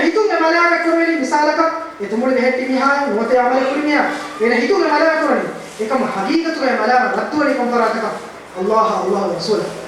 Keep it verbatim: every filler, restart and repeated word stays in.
ހިތުން އެ މަލާމަތް ކުރެވެނީ މިސާލަކަށް، އެ ތުނބުޅި ބެހެއްޓި މީހާ ނުވަތަ އެ ޢަމަލެއް ކުރި މީހާ، އޭނަ ހިތުން އެ މަލާމަތް ކުރަނީ. އެކަމަ ޙަޤީޤަތުގައި އެ މަލާމަތް ރައްދުވަނީ ކޮން ފަރާތަކަށް؟ އައްލާހާ، އައްލާހު ރަސޫލަށް.